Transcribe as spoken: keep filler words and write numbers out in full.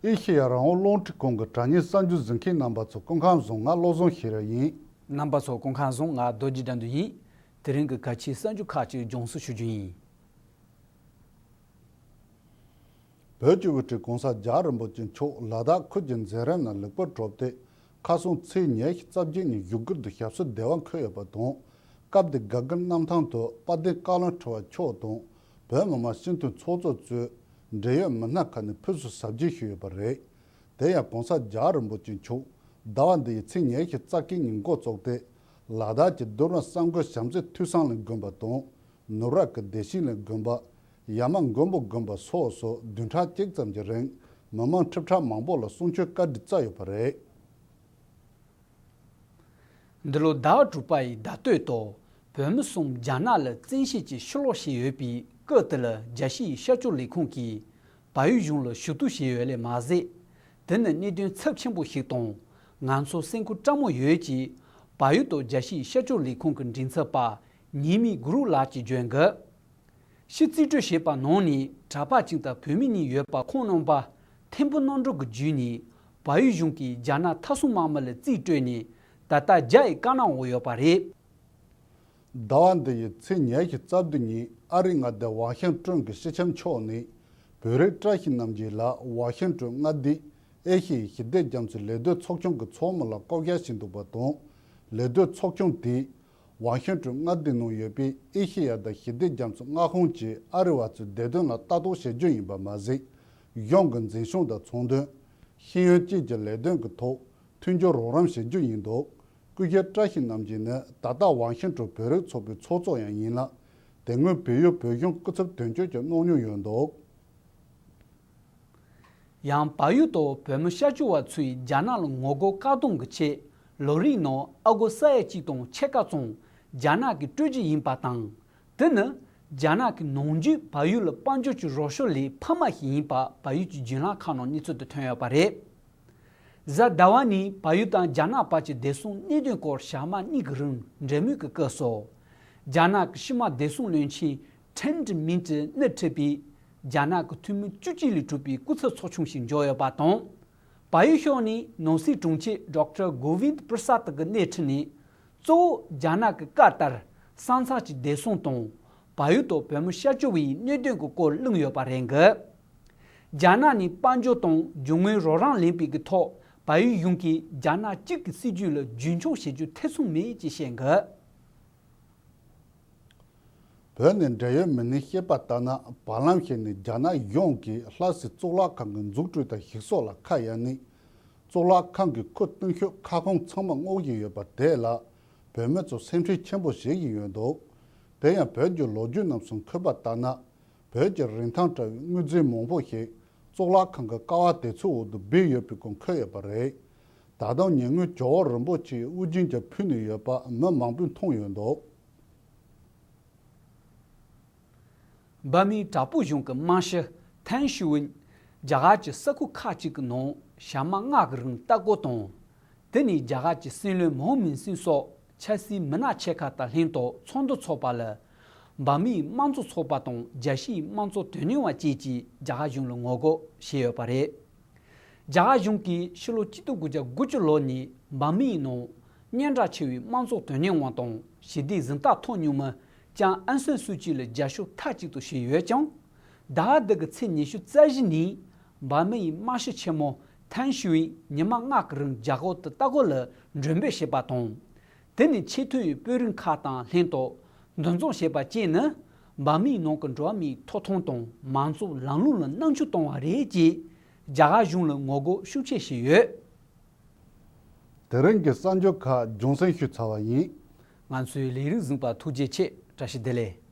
ཨེ་ཤེ་ཡ་རང་དབང་རླུང་འཕྲིན་ཁང་གི་དྲ་བརྙན་གསར་འགྱུར་གཟིགས་མཁན་རྣམ་པ་ཚོ་སྐུ་ཁམས་བཟང་། ང་བློ་བཟང་ཤེས་རབ་ཡིན། རྣམ་པ་ཚོ་སྐུ་ཁམས་བཟང་། ང་རྡོ་རྗེ་དགྲ་འདུལ་ཡིན། དེ་རིང་གི་གལ་ཆེའི་གསར་འགྱུར་ཁག་ཅིག་སྦྱོང་བརྡར་ཞུ་རྒྱུ་ཡིན། བོད་ཀྱི་དབུ་ཁྲིད་གོང་ས་རྒྱལ་བ་རིན་པོ་ཆེ་མཆོག་ལ་དྭགས་ཁུལ་གྱི་མཛད་རིམ་ནང་ལེགས་པར་གྲུབ་སྟེ། ཁ་སང་ཚེས་ཉི་ཤུ་རྩ་བརྒྱད་ཉིན་བཞུགས་སྒར་དུ་ཞབས་སོར་བདེ་བར་འཁོད་ཡོད་པ་དང་། སྐབས་དེར་སྒར་དགོན་གནམ་ཐང་དུ་དཔལ་ལྡན་བཀའ་བློན་ཁྲི་པ་མཆོག་དང་། བོད་མི་མང་སྤྱི་འཐུས་ཚོགས་གཙོ་གཙོས་འབྲེལ་ཡོད་མི་སྣ་ཁག་ནས་ཕེབས་བསུ་གཟབ་རྒྱས་ཞུས་ཡོད་པ་རེད། དེ་ཡང་གོང་ས་རྒྱལ་བ་རིན་པོ་ཆེ་མཆོག་ཟླ་བ་འདིའི་ཚེས་ཉི་ཤུ་རྩ་བརྒྱད་ཉིན་འགོ་བཙུགས་ཏེ། ལ་དྭགས་ཀྱི་རྡོ་རིང་གསར་འགོད་བྱམས་བརྩེ་ཐོས་བསམ་གླིང་དགོན་པ་དང་། ནུབ་ར་གི་བདེ་ཆེན་གླིང་དགོན་པ། ཡ་མ་མགོན་པོ་དགོན་པ་སོགས་སུ་བདུན་ཕྲག་གཅིག་ཙམ་གྱི་རིང་མི་མང་ཁྲི་ཕྲག་མང་པོ་ལ་གསུང་ཆོས་བཀའ་འདྲི་བསྩལ་ཡོད་པ་རེད། འདི་ལོ་ཟླ་བ་དྲུག་པ་ཡི་ཟླ་སྟོད་དུ་བོད་མི་གསུམ་རྒྱ་ནག་ལ་བཙན་ཤེད་ཀྱིས་ཕྱིར་ལོག་བྱས་ཡོད་པའི་སྐབས་དེ་ལ། རྒྱལ་སྤྱིའི་ཤར་ཕྱོགས་ལས་ཁུངས་ཀྱིས་བལ་ཡུལ་གཞུང་ལ་ཞུ་གཏུག་བྱས་ཡོད་ལས་མ་ཟད། དེ་ནི་གནད་དོན་ཚབས་ཆེན་པོ་ཞིག་དང་། ང་ཚོ་སེམས་ཁུར་བཀྲ་མོ་ཡོད་ཅེས་བལ་ཡུལ་དུ་རྒྱལ་སྤྱིའི་ཤར་ཕྱོགས་ལས་ཁུངས་ཀྱི་མགྲིན་ཚབ་པ་ཉི་མི་གུ་རུ་ལགས་ཀྱིས་བརྗོད་འདུག་ཕྱི་རྩིས་སྤྲོད་བྱས་པ་ནང་ནས་གྲྭ་པ་གཅིག་དང་བུད་མེད་གཉིས་ཡོད་པ། ཁོང་རྣམ་པ་ཐིམ་ཕུ་གནམ་གྲུ་གི་བརྒྱུད་ནས་བལ་ཡུལ་གཞུང་གིས་རྒྱ་ནག་མཐའ་སྲུང་དམག་མི་ལ་རྩིས་སྤྲོད་ནས་ད་ལྟ་རྒྱ་ཡི་བཀའ་མནའ་འོག་ཡོད་པ་རེད། ཟླ་བ་འདི་ཡི་ཚེས་ཉི་ཤུ་རྩ་བདུན་ཉིན་ཨ་རིའི་མངའ་སྡེ་ཝ་ཤིང་ཏོན་གྱི་སྤྱི་ཁྱབ་མཆོག་ནས་བོད་རིགས་བཀྲ་ཤིས་རྣམ་རྒྱལ་ལགས་ཝ་ཤིང་ཏོན་མངའ་སྡེའི་ཨེ་ཤི་ཡའི་ཞི་བདེ་རྒྱ་མཚོའི་ལས་དོན་ཚོགས་ཆུང་གི་ཚོགས་མི་ལ་བསྐོ་བཞག་བྱས་འདུག་པ་དང་། ལས་དོན་ཚོགས་ཆུང་དེས་ཝ་ཤིང་ཏོན་མངའ་སྡེའི་ནང་ཡོད་པའི་ཨེ་ཤེ་ཡ་དང་ཞི་བདེ་རྒྱ་མཚོའི་མངའ་ཁོངས་ཀྱི་ཨ་རི་བ་ཚོའི་བདེ་དོན་ལ་ལྟ་རྟོག་བྱེད་རྒྱུ་ཡིན་པ་མ་ཟད། གཞུང་གི་འཛིན་སྐྱོང་དང་ཚོང་དོན། ཤེས་ཡོན་བཅས་ཀྱི་ལས་དོན་གྱི་ཐོག་མཐུན་འགྱུར་རོགས་རམ་བྱེད་རྒྱུ་ཡིན་འདུག་སྐུ་ཞབས་བཀྲ་ཤིས་རྣམ་རྒྱལ་ནི་ད་ལྟ་ཝ་ཤིང་ཏོན་བོད་རིགས་ཚོགས་པའི་ཚོགས་གཙོ་ཡང་ཡིན་ལ། དེ་སྔོན་བལ་ཡུལ་བོད་གཞུང་སྐུ་ཚབ་དོན་གཅོད་ཀྱང་གནང་མྱོང་ཡོད་འདུག་ཡང་བལ་ཡུལ་དུ་བོད་མི་ཤར་བསྐྱོད་པ་ཚོས་རྒྱ་ནག་ལ་ངོ་རྒོལ་བཀག་སྡོམ་གྱི་ཆེད་ལོ་རེའི་ནང་ཨ་སྒོར་ས་ཡ་གཅིག་དང་ཕྱེད་ཀ་ཙམ་རྒྱ་ནག་གིས་སྤྲོད་རྒྱུ་ཡིན་པ་དང་། དེ་ནི་རྒྱ་ནག་གི་ནང་ཁུལ་བལ་ཡུལ་ལ་དཔལ་འབྱོར་གྱི་རོགས་སྐྱོར་ལས་འཕར་མ་ཞིག་ཡིན་པ་བལ་ཡུལ་གྱི་བརྒྱུད་ལམ་ཁག་ནང་གནས་ཚུལ་དུ་ཐོན་ཡོད་པ་རེད། གཟའ་ཟླ་བ་ནས་བལ་ཡུལ་དང་རྒྱ་ནག་བར་གྱི་བདེ་སྲུང་གནད་དོན་སྐོར་ཞག་མ་གཉིས་ཀྱི་རིང་འབྲེལ་མོལ་གྱི་སྐབས་སུ། རྒྱ་ནག་གི་ཕྱི་དམག་བདེ་སྲུང་བློན་ཆེན་ཁྲེན་ཀྲི་མིན་གྱིས་སྣེ་ཁྲིད་པའི་རྒྱ་ནག་གི་འཐུས་མི་བཅུ་གཅིག་ལས་གྲུབ་པའི་སྐུ་ཚབ་ཚོགས་ཆུང་ཞིག་འབྱོར་ཡོད་པ་དང་། བལ་ཡུལ་ཕྱོགས་ནས་ནང་སྲིད་དྲུང་ཆེ་ཌོག་ཊར་གོ་ཝིན་པྲ་སད་ཀྱི་སྣེ་ཁྲིད་ནས། གཙོ་བོ་རྒྱ་ནག་གི་བཀའ་ལྟར་ས་མཚམས་ཀྱི་བདེ་སྲུང་དང་། བལ་ཡུལ་དུ་བོད་མི་ཤར་བསྐྱོད་པའི་གནད་དོན་གྱི་སྐོར་གླེང་ཡོད་པ་རེད་འདུག་རྒྱ་ནག་ནས་དཔལ་འབྱོར་དང་རྒྱུ་དངོས་རོགས་རམ་ལེན་པའི་གི་ཐོག་བལ་ཡུལ་གཞུང་གིས་རྒྱ་ནག་གཅིག་གི་སྲིད་ཇུས་ལ་རྒྱུན་འཁྱོངས་བྱེད་རྒྱུ་ཐེ་ཚོམ་མེད་ཅེས་བཤད་འདུག་བོད་ནས་འབྲེལ་ཡོད་མི་སྣས་བཤད་པ་ལྟར་ན། བར་ལམ་ཞིག་ནས་རྒྱ་ནག་གཞུང་གིས་ལྷ་སའི་གཙུག་ལག་ཁང་གི་འཛུགས་སྐྲུན་དང་ཞིག་གསོ་ལ་ཁ་གཡར་ནས། གཙུག་ལག་ཁང་གི་ཁུག་རྟིང་ཤོག་ཁ་སྐོང་ཚང་མ་སྔོག་བཞིན་ཡོད་པ་དེ་ལ་བོད་མི་ཚོ་སེམས་ཁྲལ་ཆེན་པོ་བྱེད་བཞིན་ཡོད་འདུག་དེ་ཡང་བོད་ཀྱི་ལོ་རྒྱུས་རྣམས་སུ་འཁོད་པ་ལྟར་ན། བོད་ཀྱི་རིན་ཐང་བཀྲ་བའི་དངོས་རྫས་མང་པོ་ཞིག་གཙུག་ལག་ཁང་གི་ཀ་བ་དེ་ཚོའི་འོག་ཏུ་སྦས་ཡོད་པའི་སྐོར་འཁོད་ཡོད་པ་རེད། ད་དུང་ཉེ་སྔོན་ཇོ་བོ་རིན་པོ་ཆེའི་དབུ་རྒྱན་ཀྱང་ཕུལ་ནས་ཡོད་པ་མི་མང་པོས་མཐོང་ཡོད་འདུག་འབར་མའི་དྲག་པོ་གཞུང་གི་དམག་སྤྱི་ཐན་ཞུ་ཝིན་རྒྱ་གར་གྱི་ས་ཁུལ་ཁག་ཅིག་གི་ནང་ཞག་མ་ལྔ་གི་རིང་ལྟ་སྐོར་དང་། དེ་ནས་རྒྱ་གར་གྱི་སྲིད་བློན་མང་མིང་སིན་སོགས་ཆབ་སྲིད་མི་སྣ་ཆེ་ཁག་དང་ལྷན་དུ་ཚོགས་འདུ་འཚོགས་པ་ལ། འབར་མའི་དམངས་གཙོ་ཚོགས་པ་དང་རྒྱལ་སྤྱིའི་དམངས་གཙོ་དོན་གཉེར་བ་བཅས་ཀྱིས་རྒྱ་གར་གཞུང་ལ་ངོ་རྒོལ་བྱས་ཡོད་པ་རེད། རྒྱ་གར་གཞུང་གིས་ཕྱི་ལོ་ཆིག་སྟོང་དགུ་བརྒྱ་དགུ་བཅུ་ལོ་ནས་འབར་མའི་ནང་སྙན་གྲགས་ཆེ་བའི་དམངས་གཙོ་དོན་གཉེར་བ་དང་ཞི་བདེའི་གཟེངས་རྟགས་ཐོབ་མྱོང་མི་ལྕམ་ཨང་སན་སུའུ་ཅི་ལ་རྒྱབ་སྐྱོར་མཐའ་གཅིག་ཏུ་བྱས་ཡོད་ཀྱང་། ཟླ་བ་འདི་གི་ཚེས་ཉི་ཤུ་རྩ་བཞི་ཉིན་འབར་མའི་དམག་སྤྱི་ཆེན་མོ་ཐན་ཞུ་ཝིན་ཉི་མ་ལྔ་གི་རིང་རྒྱ་གར་དུ་ལྟ་སྐོར་ལ་མགྲོན་འབོད་བྱས་པ་དང་། དེ་ནི་ཆེས་མཐོ་བའི་དཔོན་རིགས་ཁག་དང་ལྷན་དུ་འདུ་འཛོམས་བྱས་པ་བཅས་ནི། འབར་མའི་ནང་གི་འགྲོ་བ་མིའི་ཐོབ་ཐང་དང་མང་གཙོ་ལམ་ལུགས་ལ་སྣང་ཆུང་བཏང་བ་རེད་ཅེས་རྒྱ་གར་གཞུང་ལ་ངོ་རྒོལ་ཤུགས་ཆེ་བྱས་ཡོད། དེ་རིང་གི་གསར་འགྱུར་ཁག་རྒྱང་སྲིང་ཞུས་ཚར་བ་ཡིན། ང་ཚོའི་ལས་རིམ་གཟིགས་པར་ཐུགས་རྗེ་ཆེ། བཀྲ་ཤིས་བདེ་ལེགས།